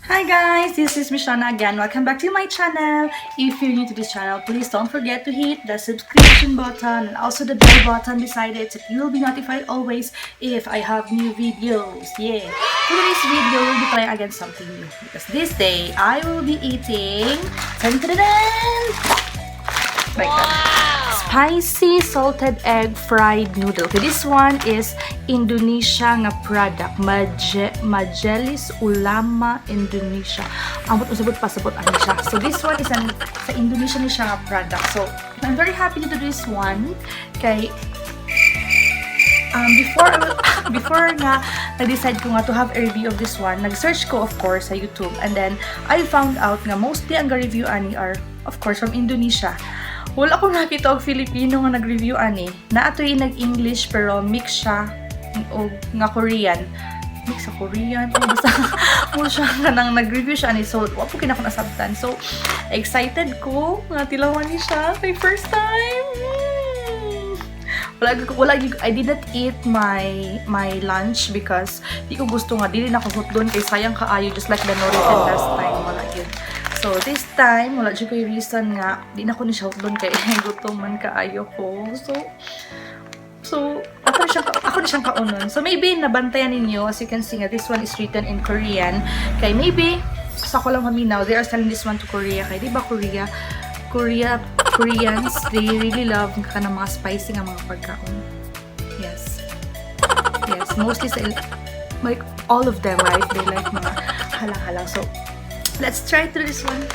Hi guys, this is Mishana again. Welcome back to my channel. If you're new to this channel, please don't forget to hit the subscription button and also the bell button beside it so you will be notified always if I have new videos. Yeah. For today's video, we'll be trying again something new because this day I will be eating dun, dun, dun, dun! Like that. Spicy salted egg fried noodle. Okay, this one is Indonesia nga product. Majelis Ulama Indonesia. Ambot usabot pasabot ani siya. So this one is an sa Indonesia ni siya nga product. So I'm very happy to do this one kay before nga nag-decide ko nga to have a review of this one, nag-search ko, of course, sa YouTube, and then I found out nga mostly ang ga-review ani are, of course, from Indonesia. Wala ko nakita og Filipino nga nag-review ani. Naa toy nag-English pero mix siya og nga Korean. Mix sa Korean. Oh, basta mo siya nga nang nag-review siya ani. So, wa po kina ko nasabtan. So, excited ko nga tilawan ni siya. My first time! Wala gyud, I did not eat my lunch because di ko gusto nga dili na ko hotdon kay sayang kaayo, just like the Norican last time, wala gyud. So this time wala jud koy reason nga di na ko ni siya hotdon kay gutom man kaayo ko. So ako na siyang kaunon. So maybe nabantayan ninyo, as you can see nga this one is written in Korean kay maybe sa ko lang paminaw, they are selling this one to Korea kay di ba Korea Korea Koreans, they really love kanang mga spicy nga mga pagkaon. Yes. Yes, mostly sa, like, all of them, right? They like mga halang-halang. So, let's try to this one.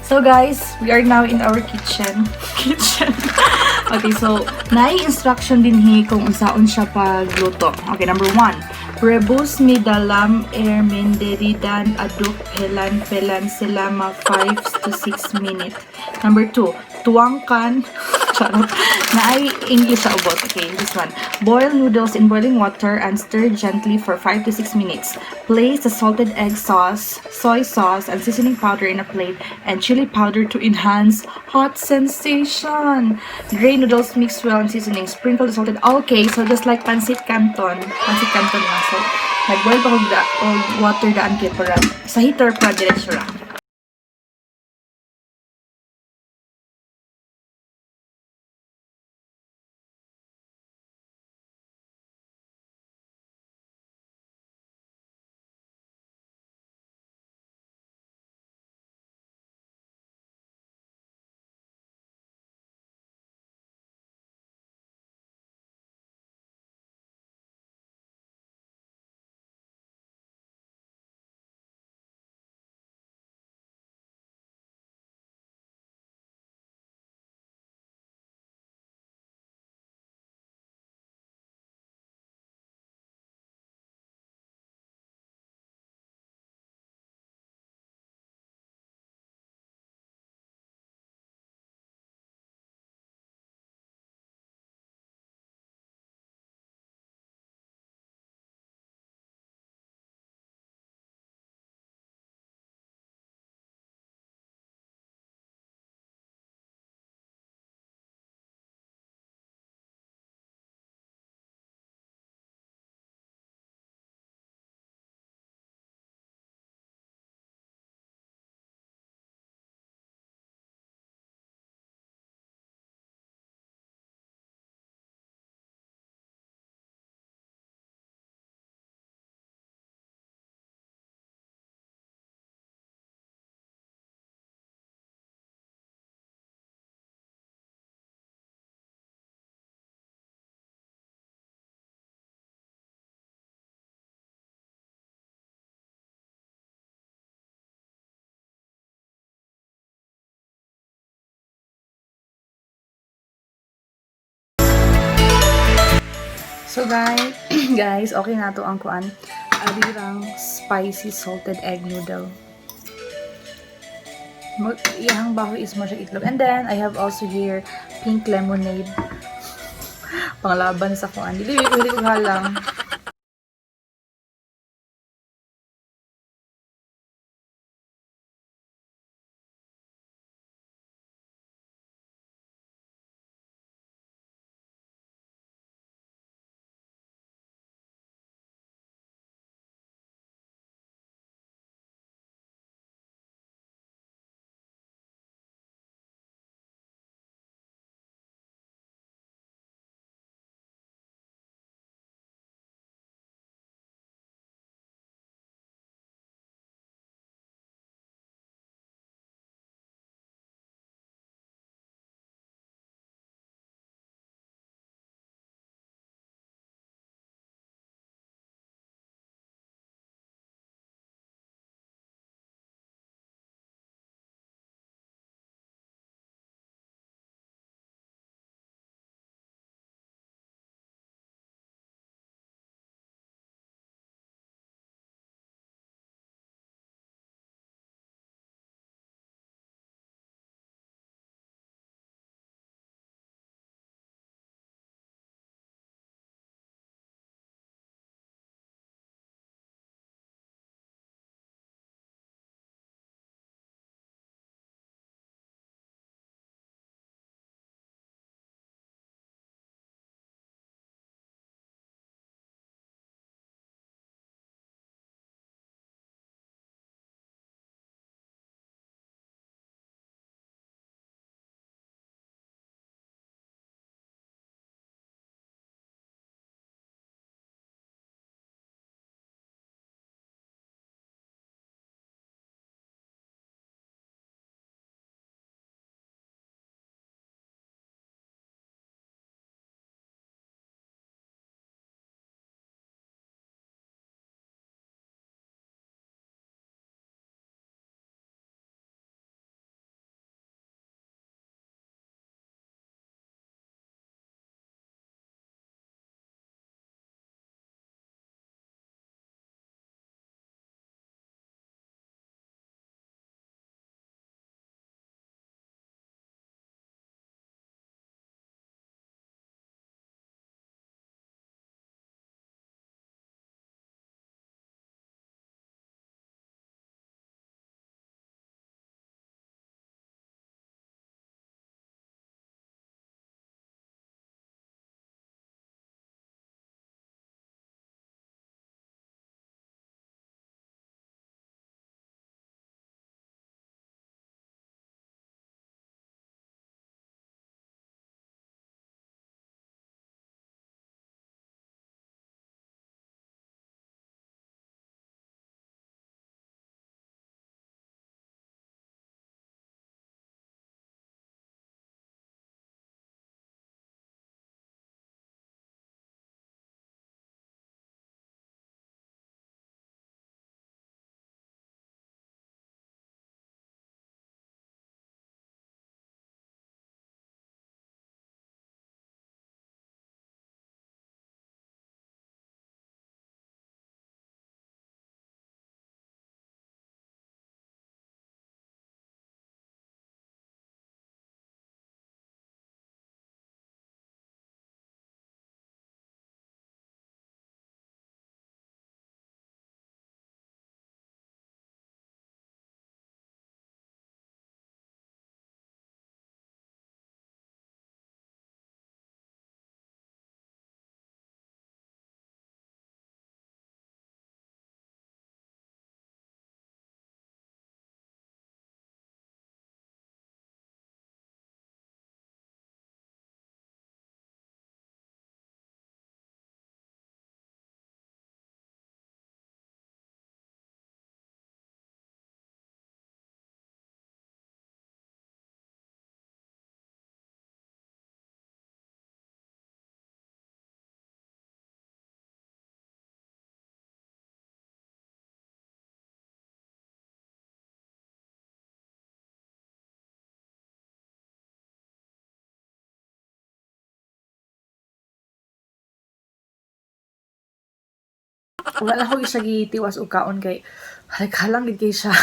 So guys, we are now in our kitchen. Kitchen. Okay, so naay instruction din hi kung unsaon siya pagluto. Okay, number 1. Rebus mie dalam air mendidih dan aduk pelan-pelan selama 5 to 6 minutes. Number 2. Tuangkan. Charot. Naay English sa ubos. Okay, this one. Boil noodles in boiling water and stir gently for 5 to 6 minutes. Place the salted egg sauce, soy sauce, and seasoning powder in a plate and chili powder to enhance hot sensation. Drain noodles, mix well and seasoning. Sprinkle the salted. Okay, so just like pancit canton. Pancit canton lang. So, nag-boil pa og water daan kay para sa heater pa diretso ra. So guys, okay na to ang kuan. Arirang spicy salted egg noodle. Iyang baho is mo siya itlog. And then I have also here pink lemonade. Panglaban sa kuan. Dili ko dili ko halang. Wala ko siya gitiwas og kaon kay like halang gid kay siya.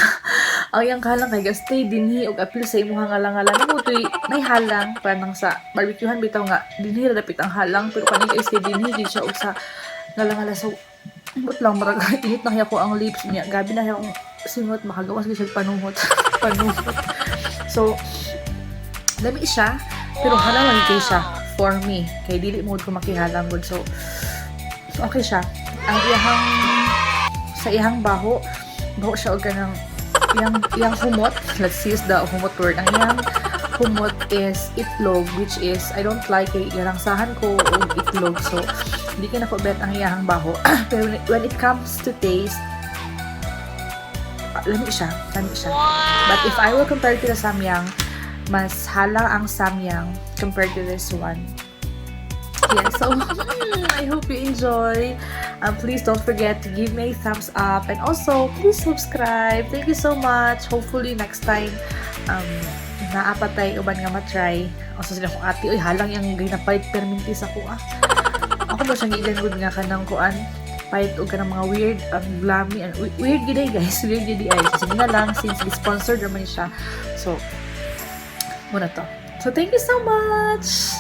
Ang iyang kahalang kay ga-stay dinhi og apil sa imuha nga langala. Namo toy may halang pa nang sa barbecuehan bitaw nga dinhi ra dapit ang halang, pero kani kay stay dinhi gid siya og sa ngalangala. So but lang marag init na kaya ko ang lips niya. Gabi na akong singot, makagawas gid siya panuhot. Panuhot. So lami siya, pero halang lang kay siya for me. Kay dili mo ko makihalang gud. So okay siya. Ang iyahang sa iyang baho, baho siya og kanang iyang humot. Let's use the humot word. Ang iyang humot is itlog, which is I don't like kay girangsahan ko og itlog. So hindi ka na ko bet ang iyang baho. Pero when it comes to taste, lami siya, lami siya. But if I will compare to the Samyang, mas halang ang Samyang compared to this one. Yeah, so I hope you enjoy. Please don't forget to give me a thumbs up and also please subscribe. Thank you so much. Hopefully next time naa pa tay uban nga matry. Also sila kong ate, oy, halang yung ginapalit perminti sa kuha. Ako ba siyang ilan gud nga kanang kuan palit og kanang mga weird ang lami ang weird gid ay, guys, weird gid ay. So sige na lang, since sponsored naman siya, so muna to. So thank you so much.